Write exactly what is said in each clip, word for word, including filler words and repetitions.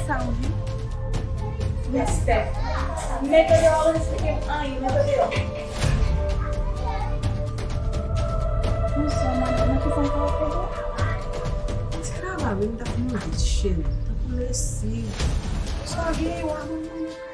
Sa anvi. Respè. Mete deyò, w ap esplike m anyen, mete deyò. Bonswa, madanm, nan ki sa m ka ede w? Ti travay, wi, m t ap mande, cheri, tanpri, mèsi. Sa w gen, w ap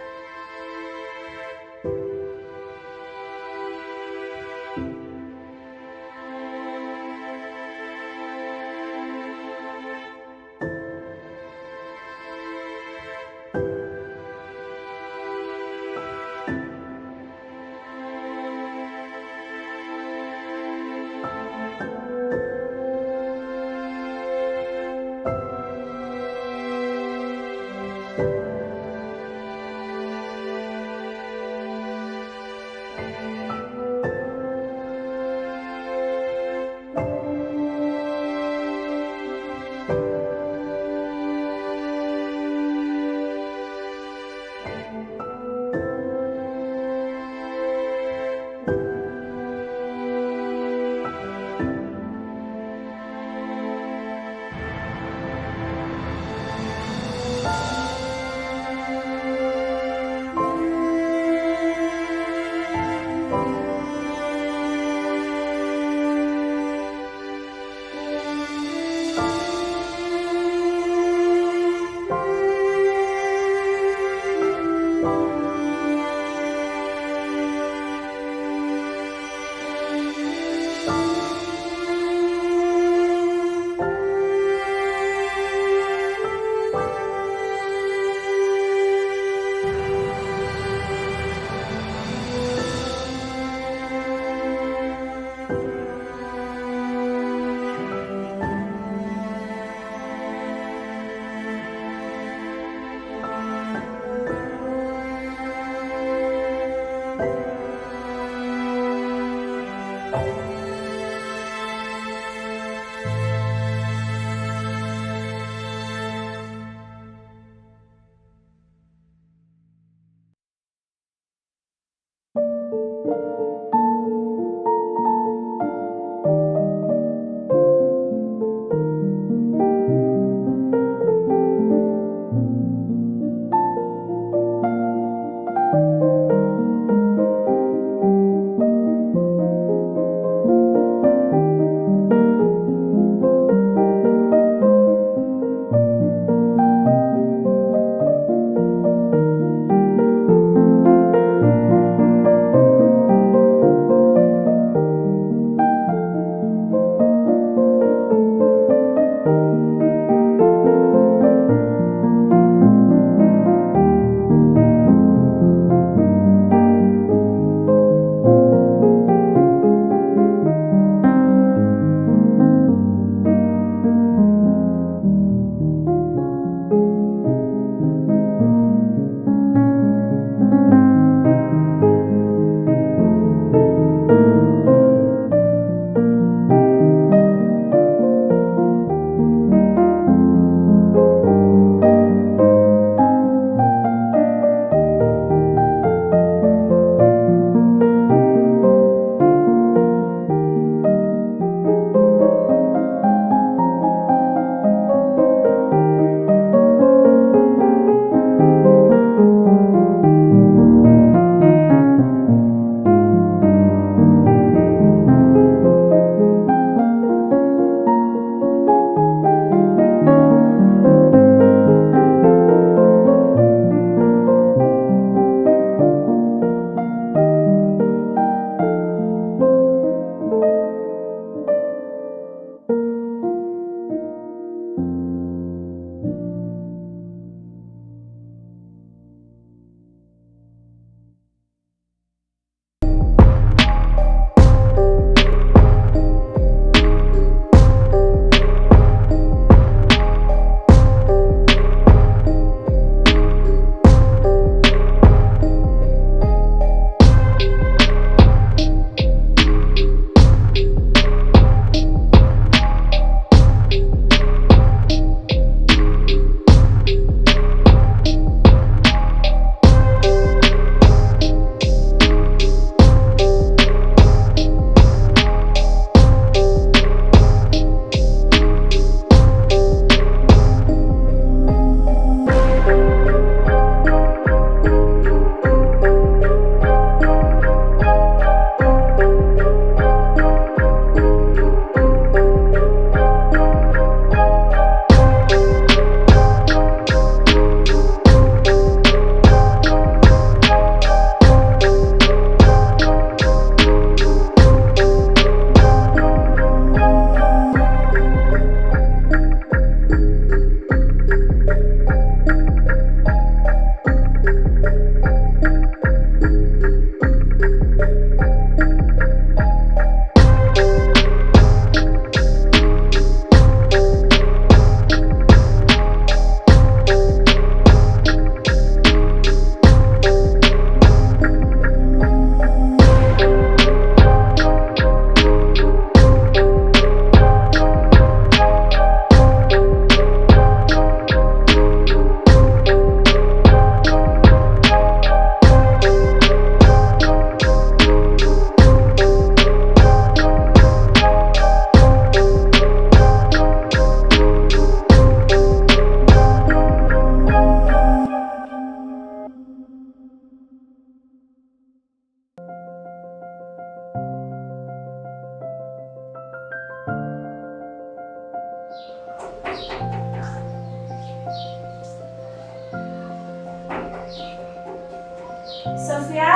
Sofia?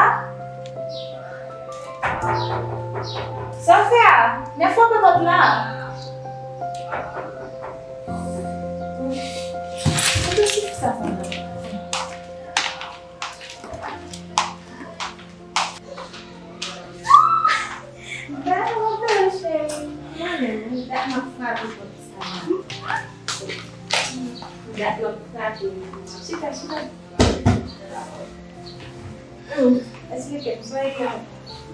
Sofia, vin frape pòt la. Kote ti fi sa fè la? Ba mwen cheri. Mwen menm, wi, dat m ap frape pòt sa. Dat m ap frape. Chita, chita. Hmm, esplike m, sa e kòman?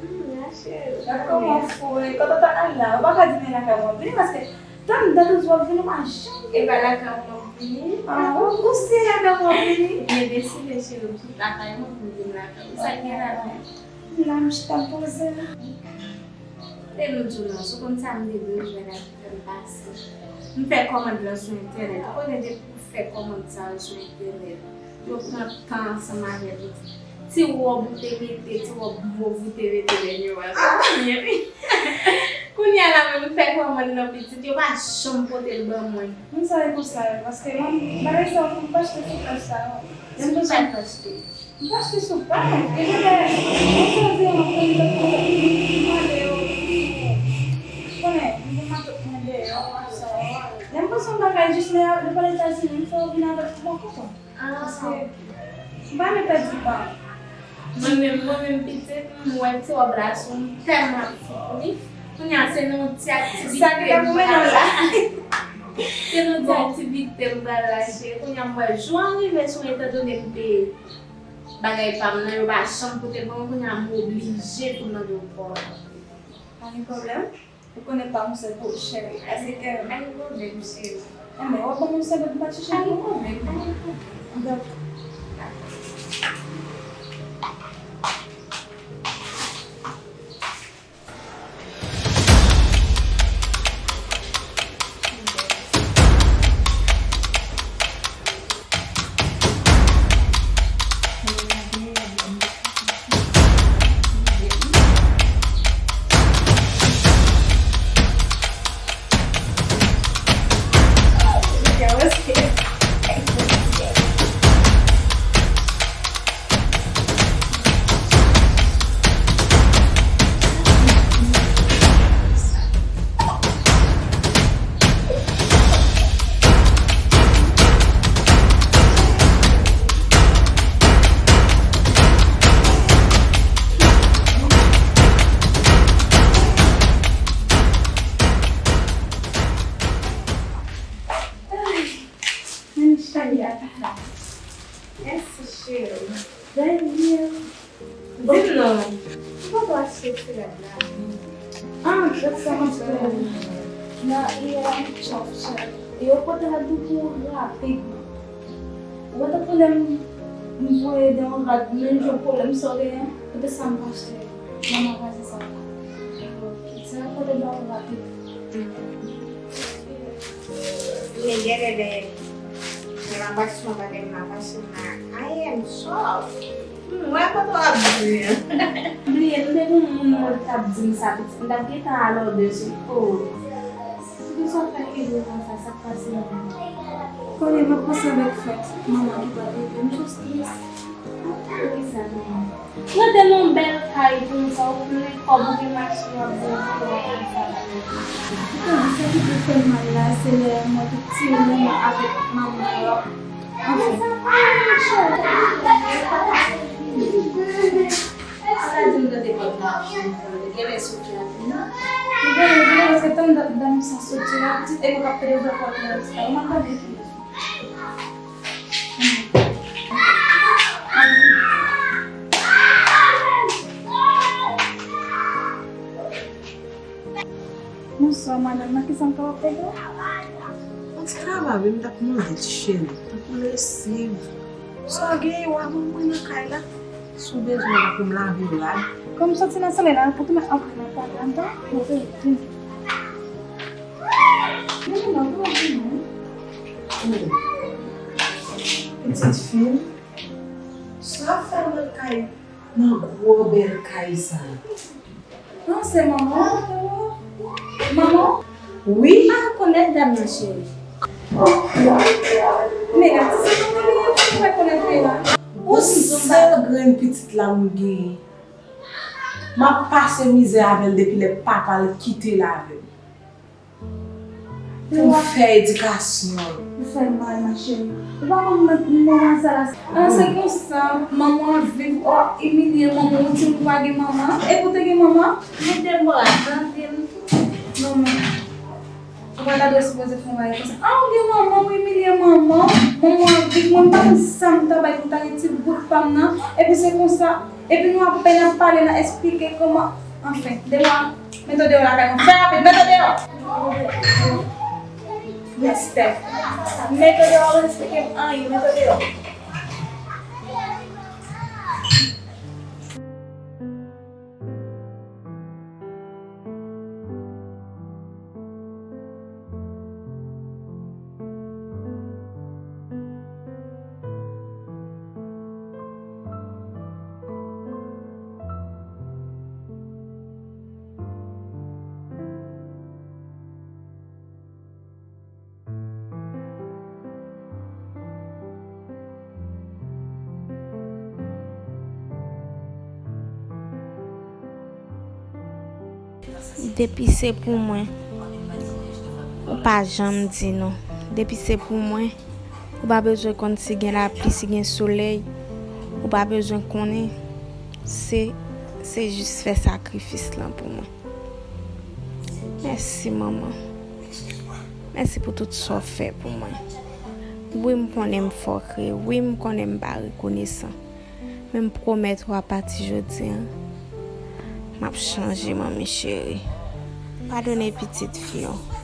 Hmm, ma cheri. Kòman w fou, wi? Kote w ta al la? Ou pa ka di men lakay mwen vini, paske tann, tann w ap vini, ou pa janm vini. E pa lakay mwen vini? Ah, ou, ou si lakay mwen vini? Byen deside, cheri, m sot lakay mwen pou m vin lakay ou. Sa k gen ladan? La, m chita, m poze. Lè nou di w nan, sou konn sa m te bezwen la ki fè m pase. M fè kòmand lan sou entènèt. Ou konnen depi w fè kòmand sa yo sou entènèt, yo pran tan ansanm avèk ou. Ti wòb ou te mete, ti wòb mov ou te mete dènyèman, se kounye a. Kounye a la menm, m fè kòmand lan pitit, yo pa janm pote l ban mwen. Mwen sa e konsa yo, paske mwen, bagay sa yo, m pa achte sou paj sa yo. Lè m bezwen m pa achte. M pa achte sou paj. Gen de lè, mwen sezi, mwen pran lè pou mande yo. Ou konnen, m gen matant mwen deyò, sa yo. Lè m bezwen yon bagay, jis lè yo pral Etazini, m fè yo vin avèk mwen kontan. Ah. Paske m pa vle pèdi tan. Mwen menm, mwen menm pitit, m wè ti wòb la sou m, m tèlman ap fou pou li. Kounye a, se nan yon ti aktivite m pral la. Se nan yon ti aktivite m pral la, cheri. Kounye a, m wè jou an rive sou, etandone m te bagay pa m nan, yo pa janm pote l ban mwen, kounye a, m oblije pou m mande yon kòb. Pa gen pwoblèm. Ou konnen pa m se pou cheri. Èske... Pa gen pwoblèm, cheri. Enben, w ap ban m yon sèvyèt pou m pa chèche pou ou? Pa gen pwoblèm, pa gen pwoblèm. Dakò. Ay, men cheri, ata la. Mèsi, cheri. Dènye. Di m non, ou pa t achte ti rad la? Ah, jòf sa m achte nan, e, Chòf, cheri. E yo pote rad pou ou rapidman. Ou wè tankou lè m, m voye de yon rad, menm jan pwoblèm sa w genyen, poutèt sa m pa achte. Manman pa di sa. Sa pote ba ou rapid. Men genlè lè, lè m ap achte yon bagay, m ap achte nan I M Shop. M wè kote w ap di an. Bliye, m te gon moun mwen t ap di m sa, pitit, m t ap gentan al òdè sou, oh. Poukisa w fè ede konsa, sa k pase menm? Konnen m ap panse avèk fèt manman ki pral rive, m sou strès. Poukisa menm? Rete nan yon bèl kay konsa, ou konnen kòb ou gen machin, w ap di m pou w ap fè sa bagay. Ou konnen sa ki pi fè m mal la, se lè m wè tout timoun nan avèk manman yo. Anfen. Sa di m tande pòt la ap fèmen, genlè Sofia vini. Li genlè, genlè, paske tann dam sa soti la, pitit, e mwen k ap pede ouvè pòt la, ou pa tande ki. Bonswa, madanm, nan kisa m kapab ede w? Yon ti travay, wi, m t ap mande ti cheri, tankou lesiv. Sa w genyen, w a ban mwen nan kay la. Si w bezwen l pou m lave rad. Kòm m soti nan solèy la, ou tou mèt antre nan kay la, m ta antre, vini. Vini non, vini non. Pitit fi m, sa w ap fè nan kay, nan gwo bèl kay sa? Non, se manman. Manman? Wi. M pa rekonèt dam nan, cheri. Men la, ti sè, kòman li ye pou m rekonèt li la? Yon sèl grenn Pitit la m genyen. M ap pase mizè avè l depi lè papa l kite l avè m. Pou m fè edikasyon l. Ou fè m mal, ma chérie. Ou pa konn moman sa la. Ah, se konsa, manman ap viv, w ap imilye manman, ou di m ou pa gen manman. Epi w te gen manman? Men Debora, tande m. Non, men. Ou pa ta dwe sipoze fè yon bagay konsa. Ah, ou gen manman, ou imilye manman w. Manman w ap viv, mwen m pa konn sa m ta bay pou ta gen ti bout pa m nan. Epi se konsa. Epi nou apèn ap pale, n ap esplike kòman. Anfen, Debora, mete w deyò lakay mwen. Fè rapid, mete w deyò! Mistè. Mete w deyò, pa esplike m anyen, mete w deyò. Depi se pou mwen, ou pa janm di non. Depi se pou mwen, ou pa bezwen konn si gen lapli, si gen solèy. Ou pa bezwen konnen. Se, se jis fè sakrifis lan pou mwen. Mèsi, manman. Mèsi pou tout sa w fè pou mwen. Wi, m konnen m fòk ri. Wi, m konnen m pa rekonesan. Men m pwomèt ou apati jodi a, m ap chanje, manmi cheri. Padone pitit fi w.